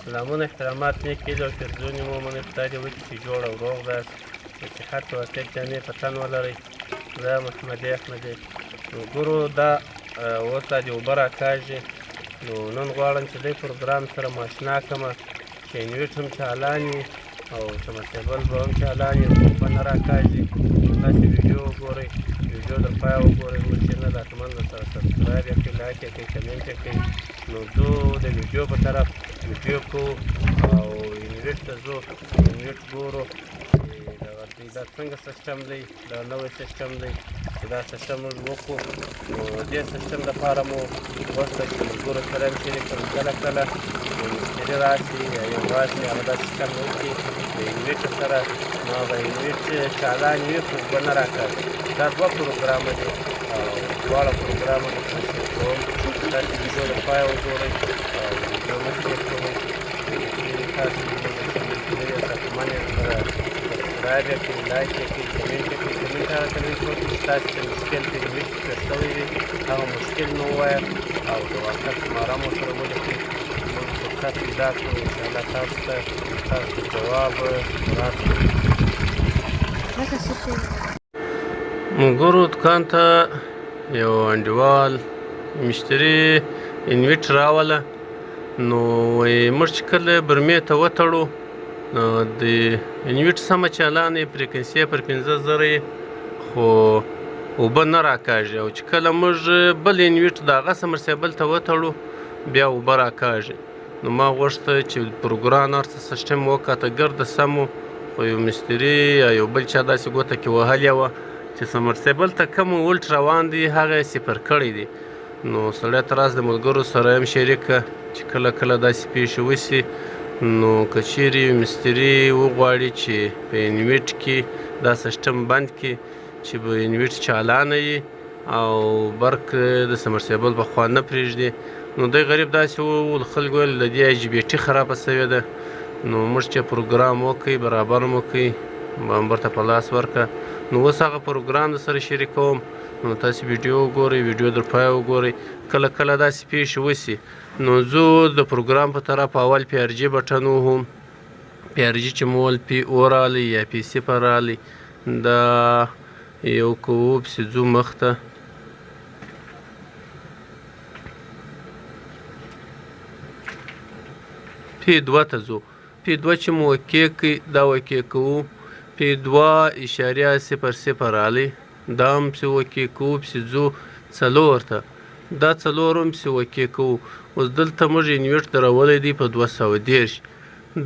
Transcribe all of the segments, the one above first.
سلامونه احترامات نیک هیلې او پیرزونې مو ومنئ. خدای دې وکړي چې جوړ او روغ به یاست، د صحت او عافیت جامې په تن ولرئ. زه یم احمدي احمدي. نو ګورو دا اوس دا دې اوبه راکاږي. نو نن غواړم چې دې پروګرام سره مو اشنا کړم چې انویټ هم چالان وي او سمرسیبل به هم چالان وي، خو اوبه نه راکاږي. تاسې ویډیو وګورئ، ویډیو در پایه وګورئ. زموږ چینل حتما در سره سبسکرایب یې کړئ، لایک یې کړئ، کمنټ یې کړئ. نو ځو د ویډیو په طرف، ویډیو کوو او انویټ ته ځو، انویټ ګورو چې دغه دی دا څنګه سیسټم دی، دا نوی سیسټم دی چې دا سیسټم موږ وکړو. نو دې سیسټم دپاره مو غوښته چې ملګرو سره هم شریک کړم. کله کله یو مستري راشي یا یو راشي هغه دا سیسټم وکړي د انویټ سره، نو هغه انویټ چالان وي خو اوبه نه راکاږي. دا دوه پروګرامه دي او دواړه پروګرامه درسره شریکوم. تاسې ویډیو له پایه وګورئ او ویډیو مه سکیپ کوئ. که چیرې تاسې زموږ چینل کې نوي یاست، حتما یې سره سبسکرایب یې کړئ، لایک یې کړئ، کمنټ یې کړئ. کمنټ هغه کمنټ وکړئ چې تاسې ته مشکل په انویټ کې پېښ شوی وي، هغه مشکل مو ووایه او د واتساپ شماره مو سره ولیکئ. موږ فرصت پیدا کړو انشاءالله تاسو ته ستاسو جواب راسو. ملګرو دکان ته یو انډیوال مشتري انویټ راوله. نو وایي موږ چې کله برمې ته وتړو نو د انویټ سمه چالان یې فریکونسي پر 5000 یې خو اوبه نه راکاږي، او چې کله موږ بل انویټ د هغه سمرسیبل ته وتړو بیا اوبه راکاږي. نو ما غوښته چې پروګرام هر څه سیسټم وکاته، ګرده سم و، خو یو مستري یا یو بل چا داسې ګوته کې وهلې وه چې سمرسیبل ته کوم ولټ روان دی هغه یې صفر کړی دی. نو سړی ته راز د ملګرو سره هم شریک که چې کله کله داسې پېښې وشي. نو که چیرې یو مستري وغواړي چې په انویټ کې دا سیسټم بند کړي چې به انویټ چالانه وي او برق د سمرسیبل په خوا نه پرېږدي، نو دی غریب داسې وو، خلکو ویل د دې آی جي بي ټي خرابه شوې ده. نو موږ چې پروګرام وکړي برابر مو کړي بمبر ته په لاس ورکړه. نو اوس هغه پروګرام در سره شریکوم. نو تاسې ویډیو وګورئ، ویډیو در پایه وګورئ. کله کله داسې پېښې وشي. نو ځو د پروګرام په طرف، اول پي ار جي بټن وهو. پي ار جي چې مو ول پي او رالی یا پي صفر رالی، دا یو کوو پسې ځو مخته. پي دوه ته ځو. پي دوه چې مو وکې کړي دا وکې کوو، پي 2.00 رالی، دا هم پسې وکې کوو، پسې ځو څلور ته، دا څلور هم پسې وکې کوو. اوس دلته موږ انویټ درولی دی په 230.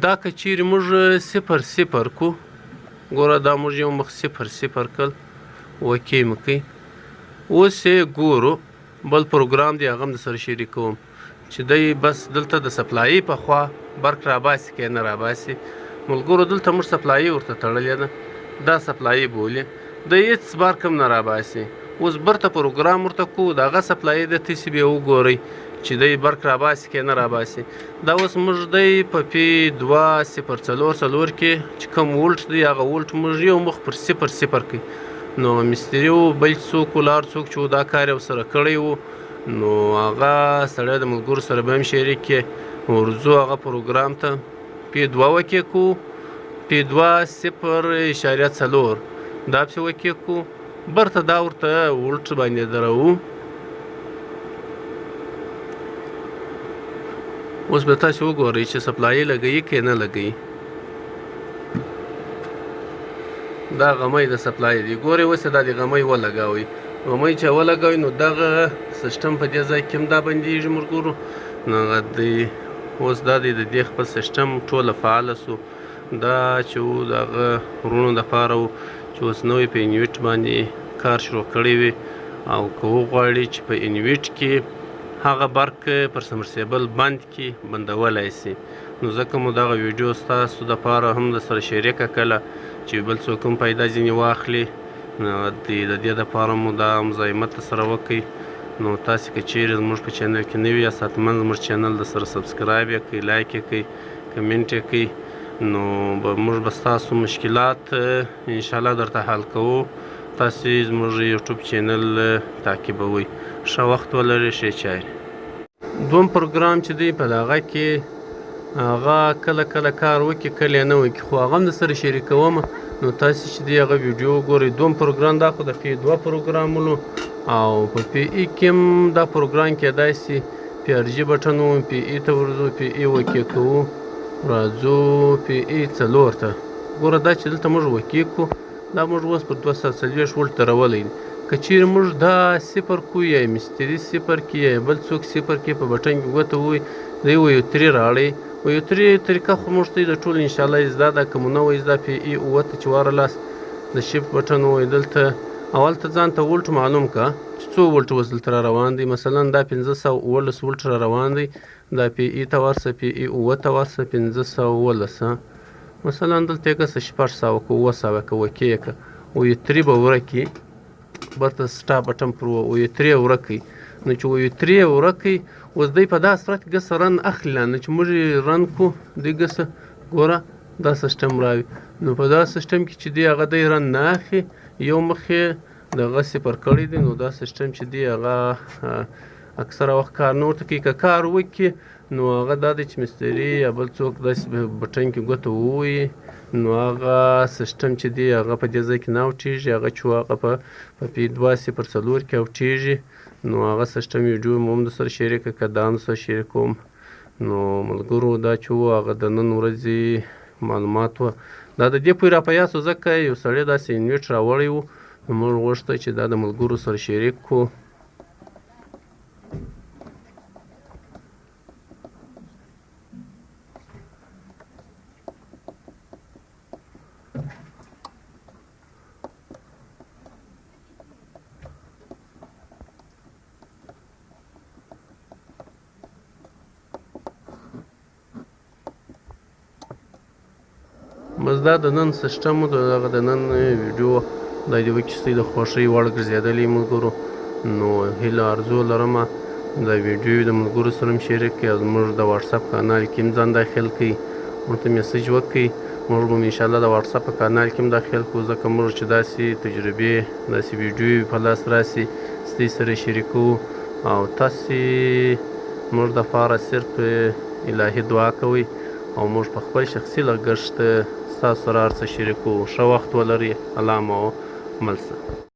دا که چیرې موږ 0 0 کو، ګوره دا موږ یو مخ 0 0 کړ، وکې مو کړي. اوس یې ګورو بل پروګرام دی، هغه هم در سره شریکوم چې دی بس دلته د سپلایي په خوا برق راباسي که نه راباسي. ملګرو دلته موږ سپلایي ورته تړلې ده، دا سپلایي بولي، دی هېڅ برق هم نه راباسي. اوس برته پروګرام ورته کوو، د هغه سپلایي دی، تاسې بیا وګورئ چې دی برق راباسي که نه راباسي. دا اوس موږ دی په پي 2.044 کې چې کوم ولټ دی هغه ولټ موږ یو مخ پر 0 0 کړي. نو مستري و بل څوک و لار څوک چې دا کار یې ورسره کړی و، نو هغه سړی د ملګرو سره به هم شریک کړي. ورځو هغه پروګرام ته، پي دوه وکې کوو، پي 2.0.4 دا پسې وکې کوو، برته دا ورته ولټ باندې دروو. اوس به تاسو وګورئ چې سپلایي لګوي که نه لګوي. دا غمی د سپلای دی، ګورئ اوس دا د غمی ولګوئ، غمی چې ولګوئ نو دغه سیسټم په دې ځای کې هم دا بندیږي ملګرو. نو هغه دی اوس دا دی د دې خپل سیسټم ټوله فعاله سو. دا چې و د هغه وروڼو دپاره و چې اوس نوی په انویټ باندې کار شروع کړی وي او که وغواړي چې په انویټ کې هغه برق پر سمرسیبل بند کې بندولای سي. نو ځکه مو دغه ویډیو ستاسو دپاره هم در سره شریکه کړله چې بل څوک هم پیدا ځینې واخلي. نو د دې دپاره مو دا مزاحمت در سره وکړئ. نو تاسې که چیرې زموږ په چینل کې نوي یاست، حتما زموږ چینل در سره سبسکرایب یې کړئ، لایک یې کړئ، کمنټ یې کړئ. نو به موږ به ستاسو مشکلات انشاءالله درته حل کوو. تاسې زموږ یوټیوب چینل تعقیبوئ. ښه وخت ولرئ، ښې چارې. دوم پروګرام چې دی په دغه کې هغه کله کله کار وکړي، کله یې نه وکړي، خو هغه هم در سره شریکوم. نو تاسې چې دی هغه ویډیو وګورئ. دوم پروګرام دا خو د پی 2 پروګرامونو، او په پی ای کې هم دا پروګرام کېدای سي. پی ار جي بټن وو، پی ای ته ورځو، پی ای وکې کوو، راځو پی ای 4 ته. ګوره دا چې دلته موږ وکې کړو، دا موږ اوس پر 240 ولټ درولی دی. که چیرې موږ دا صفر کړو، یا مستري صفر کړي، یا بل څوک صفر کړي، په بټن کې ګوته ووایي، دی ویو ترې راړئ. ویو ترې طریقه خو موږ ته د ټولو انشاءالله زده ده. که مو نه وایي زده، پی ای 7 ته چې ورلاست د شیفت بټن ووایي دلته، اول ته ځان ته ولټ معلوم که چې څو ولټ اوس دلته را روان دی. مثلا دا 517 ولټ را روان دی. دا پی ای ته ورسه، پی ای 7 ته ورسه، 517 مثلا دلته یې که 600 که 700 که وکې یې که ویو ترې به ورکې، بیرته سټاپ بټن پر ویو ترې ورکئ. نو چې ویو ترې ورکئ، اوس دی په دا صورت کې ګسه رن اخلي، نو چې موږ یې رن کړو دی ګسه ګوره دا سیسټم راوي. نو په دا سیسټم کې چې دی هغه دی رن نه اخلي، یو مخ یې دغه صفر کړی دی. نو دا سیسټم چې دی هغه اکثره وخت کار نه ورته کوي. که کار وکړي نو هغه دا دی چې مستري یا بل څوک داسې بټن کې ګوته ووهي، نو هغه سیسټم چې دی هغه په دې ځای کې نه اوټېږي، هغه چې هغه په پی 2 0 4 کې اوټېږي. نو هغه سیسټم ویډیو مو هم در سره شریکه که دا هم در سره شریکوم. نو ملګرو دا چې وو هغه د نن ورځې معلومات وه. دا د دې پورې را په یاد سو، ځکه یو سړی داسې انویټ راوړی و، نو موږ غوښته چې دا د ملګرو سره شریک کړو. بس دا د نن سیسټم و، دغه د نن ویډیو دا د یوه کښتۍ د خوښۍ وړ ګرځېدلی ملګرو. نو هیله ارزو لرمه دا ویډیو د ملګرو سره هم شریک کړئ، او زموږ د واتساپ کانال کې هم ځان داخل کړئ، موږ ته میسج وکړئ. موږ به هم انشاءالله د واتساپ په کانال کې هم داخل کړو، ځکه موږ چې داسې تجربې داسې ویډیو په لاس راسي ستاسې سره شریکوو. او تاسې موږ دپاره صرف الهي دعا کوئ، او موږ په خپل شخصي لګښت ستاسو سره هر څه شریکوو. ښه وخت ولرئ، الله مو مل شه.